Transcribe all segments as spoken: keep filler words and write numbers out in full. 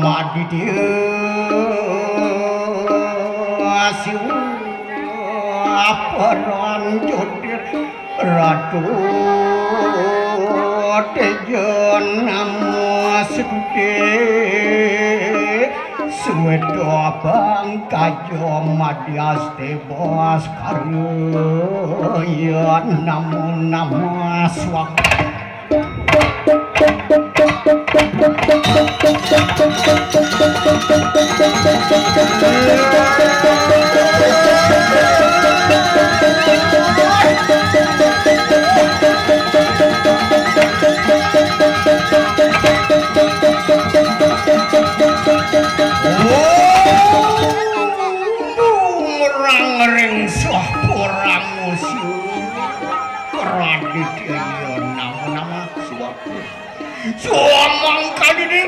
Maditya Siwa Paranjodir Ratu Teja Namaste. Sweta Pangkaja Madyaste Baskarya Namo Namo Swaha. Merang ring sah puramu siwa. Raditya nama nama suwa. Suamang kadini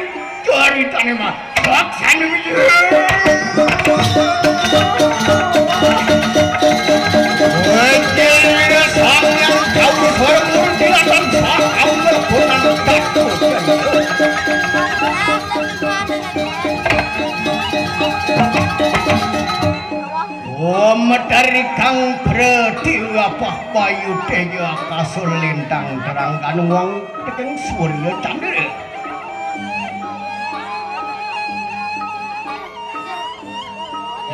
caritane mah. Laksana wijaya. Wajah sang yang jauh suara murti akan sang awal kunang tatu. Om dari kang pratiwapah bayu teja kasulintang terang kanuwang teking surya candra.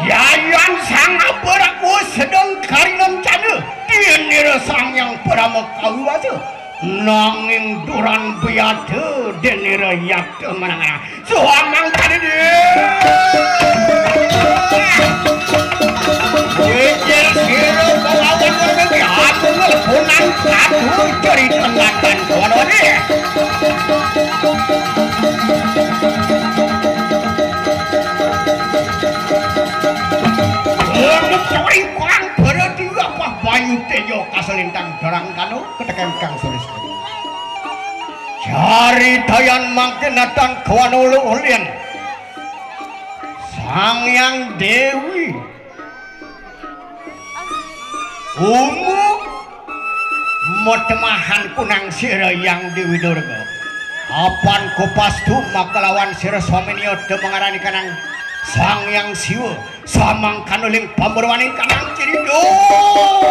Yayan sang abaraku sedeng karinan candra, dinira sang yang parama kawiwasa. Nanging duran biyada denira yakta manangana. Suamang kadede. Wicir sira kalawan warga ki agung lepunan katur cerita ngatan kono ne. Untuk cawai kang berarti apa banyu tejo kaselintang darang kanu. Ketekan kang sulis. Caritayan mangkin natan kawan ulu ulin. Sang Yang Dewi. Umu mutemahan kunang sira Yang Dewi Durga. Apan kupastu makalawan sira swamini ode mangarani kanang Sang Yang Siwa. Samangkana ling pamurwaning kanang ciri. Duh.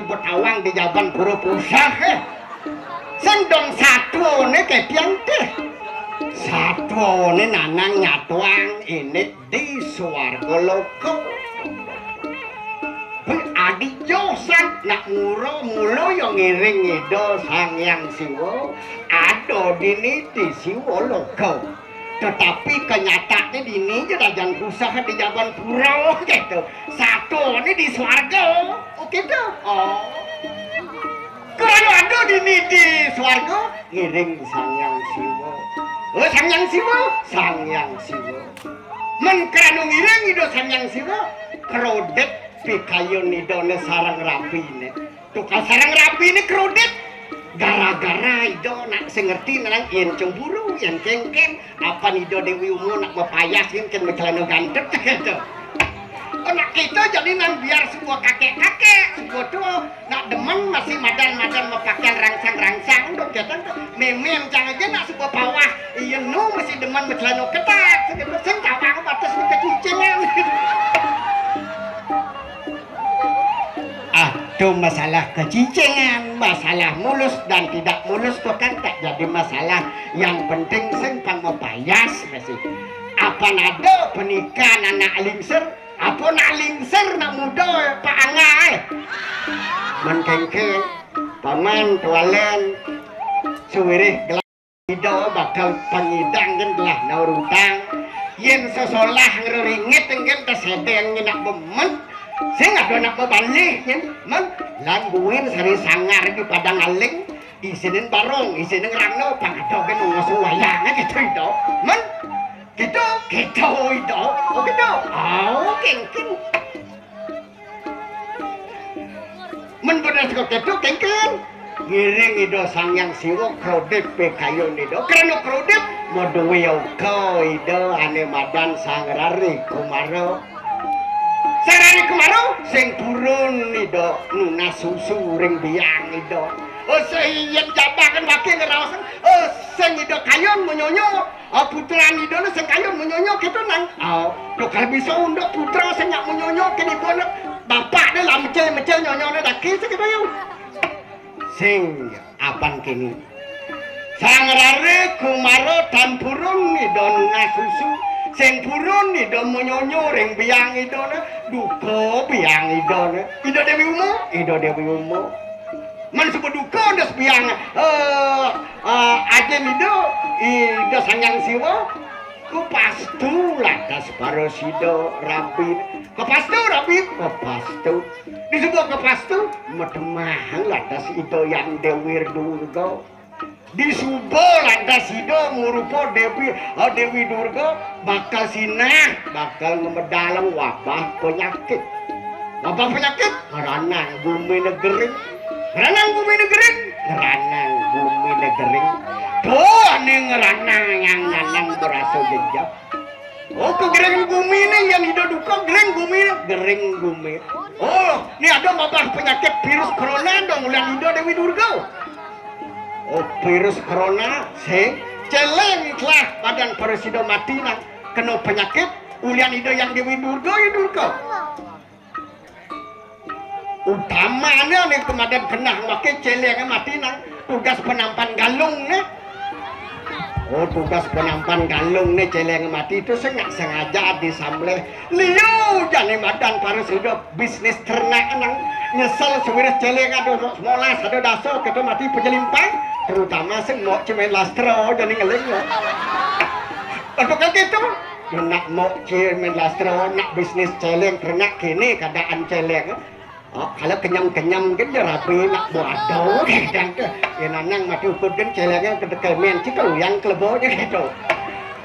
Betawang di jaban pura pusah, eh. Sing dong satwané képian téh. Satwané nanang nyatuang indik di swarga loka. Wih, adi josan nak mura mula ya ngiring Ida Sang Hyang Siwa, ada dini di Siwa loka. Tetapi kenyataannya dini ja dajan pusah di jaban pura gitu. Satwané di swarga. Oh, gitu. Oh. Krana ada dini di swarga, ngiring Sang Hyang Siwa. Oh, Sang Hyang Siwa, Sang Hyang Siwa. Men krana ngiring Ida Sang Hyang Siwa, krodit pikayun Idané sareng rabiné. Tukang sareng rabiné krodit. Gara-gara Ida nak sing ngerti nang yén cemburu, yén kéngkén, apan Ida Déwi Uma nak mapayas yén kén macelana gantut gitu. Anak kita jadi nang biar sebuah kakek-kakek, sebuah tua, nak demen masih madan-madan mapakaian rangsang-rangsang, dong kita tuh. Mémé cang aja nak sebuah pawah, iya nu masih demen macelana ketat, gitu. Sing tawang batas di kecicingan. Ah, itu masalah kecicingan, masalah mulus dan tidak mulus tuh kan tak jadi masalah. Yang penting sing pang mapayas masih. Apan ada pernikahan anak lingsir, apa nak lingsir nak muda, Pak Angga, eh? Men kéngkén, paman, tualen, suwirih gelah Ida bakal pangidang kan gelah naur utang. Yén sesolah ngreringit kan tesedeng nak bemen. Sing ada nak bebalih kan. Men lan buin sari sangar di Padang Aling. Isinin barong, isinin rano, pang ada kan ngasuh wayang gitu Ida. Men gitu, gitu Ida. Oh gitu. Oh, kéngkén. Men bener saka kéto kéngkén. Ngiring Ida Sang Hyang Siwa krodit pikayun Ida. Krana krodit maduwé oka Ida ané madan Sang Rari Kumara. Sang Rari Kumara sing purun Ida nunas susu ring biang Ida. Oh, sing yén jabaken waké ngraos, oh, sing Ida kayun manyonyo. Ah, putran Idané sing kayun manyonyo kéto nang. Ah, to kal bisa unduk putra sing nyak manyonyo kén ibuné. Bapakné lah mecil-mecil nyonyoné daki sing kéto ya. Sing apan kéné. Sang Rari Kumara tan purun Ida nunas susu, sing purun Ida manyonyo ring biang Idané, duka biang Idané. Ida Déwi Uma, Ida Déwi Uma. Men suba duka ndas biang, eh, eh, ajin Ida, Ida Sang Hyang Siwa, kapastu lantas parasida rabi. Kapastu rabi, kapastu. Disuba kapastu, matemahang lantas Ida Hyang Déwi Durga. Disuba lantas Ida murupa Déwi, eh, Déwi Durga, bakal sinah, bakal ngemedal wabah penyakit. Wabah penyakit, ngranang guminé gering. Ngranang guminé gering, ngranang guminé gering. Tuh, ané ngranang yang nyanang berasa jejak. Oh, kegering guminé, yén Ida duka, gering guminé, gering gumi. Oh, né ada wabah penyakit virus corona dong, ulian Ida Déwi Durga. Oh, virus corona, sing céléng telah badan parasida mati nang kena penyakit, ulian Ida Hyang Déwi Durga, ya Durga. Utamané né kemadan kenah waké céléngé mati nang tugas penampan galung né. Oh, tugas penampan galung né céléngé mati itu sing nggak sengaja disamleh. Liu jani madan parasida bisnis ternak nang nyesel sawireh céléng ada semolas, ada dasa, kita mati pejelimpang, terutama sing mau cemen lastra jani ngeling ya. Untuk kan gitu, nak mau cemen lastra, nak bisnis céléng ternak kini keadaan céléng. Oh, kalau kenyam-kenyam kan dia rapi nak buat dong, kan ke. Ya nanang mati ukur kan céléngé kedekemen, cik yang kelebonya gitu.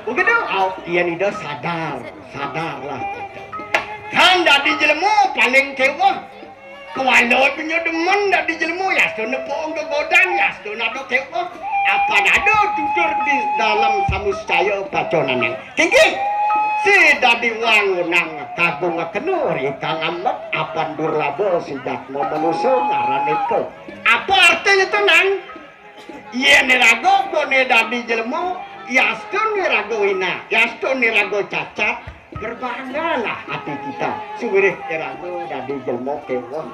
Begitu, oh, iya nih dah sadar, sadarlah gitu. Kan dadi jelema paling kéweh. Kuala dunya demen dadi jelema, yastun nepuk gegodan, yastun ada kéweh. Apa ada tutur di dalam samuscaya paconanang. Kiki, si dadi wangunang kagung kena rikang ambet, apan durlaba si jatma manusa ngaran iko. Apa artinya itu, Nang? Yén raga koné dadi jelema, yastun raga inah, yastun raga cacat, berbanggalah hati kita. Suwirih raga dadi jelema kéweh.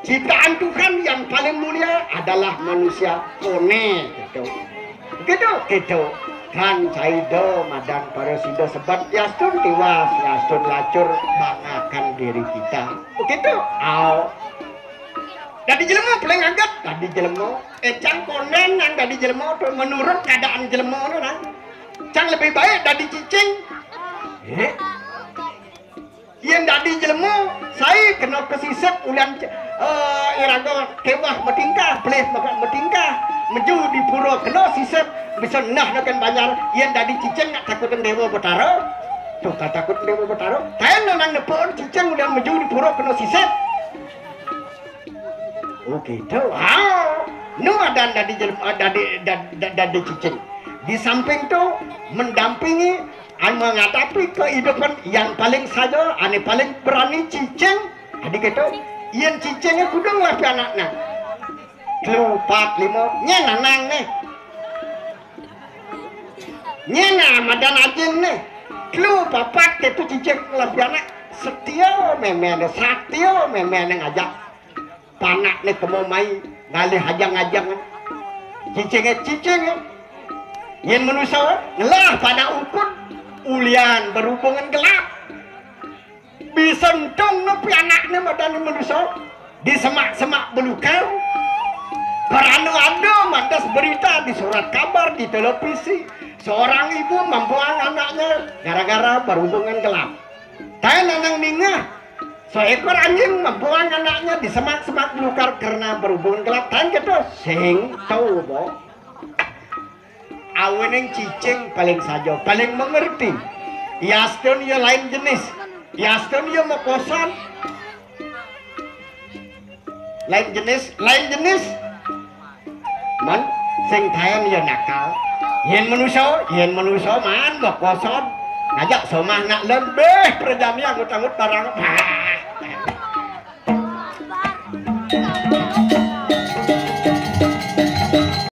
Ciptaan Tuhan yang paling mulia adalah manusia. Koné gitu. Gitu, gitu. Kan saida madan para sida sebab yastun tiwas, yastun lacur, banggakan diri kita. Begitu. Au. Dadi jelema paling anggap dadi jelema. Écang kondén nang dadi jelema tu menurut keadaan jelema tu nah. Cang lebih baik dadi cicing. Eh? Yén dadi jelema, sai kena kesisip ulian eh, iraga kéweh matingkah, pelih makan matingkah, meju di pura kena sisip, bisa nah nekan banjar, yén dadi cicing nak takutin Déwa Betara. Tuh, tak takutin Déwa Betara. Taén nang nepuk cicing ulian meju di pura kena sisip. Oh gitu. Ha. Nu adan dadi jelema, dadi, dadi, dadi cicing. Di samping tu mendampingi dan menghadapi kehidupan yang paling saja, ané paling berani cicing. Adi gitu. Yén cicingé kudu ngelah anakna. Telu, pat, lima, nyén nanang né. Nyén madan ajin né. Telu, papat, itu cicing ngelah anak. Setia méméné, satia méméné ngajak. Panakné kemo mai ngalih ajang-ajang. Cicingé, cicingé. Yén manusa ngelah panak ungkud ulian berhubungan gelap. Bisa entung nepi anakné madané manusa di semak-semak belukar. Karena ada mantas berita di surat kabar, di televisi, seorang ibu membuang anaknya gara-gara berhubungan gelap. Taén nanang ningeh, seekor anjing membuang anaknya di semak-semak belukar karena berhubungan gelap. Taén gitu, sing tau, bo. Awining cicing paling saja, paling mengerti. Yastun ya lain jenis. Yastun ya mokosan. Lain jenis, lain jenis. Man, sing taén ya nakal. Yén manusa, yén manusa man mokosan. Ngajak somah nak lembih perjami anggut-anggut barang.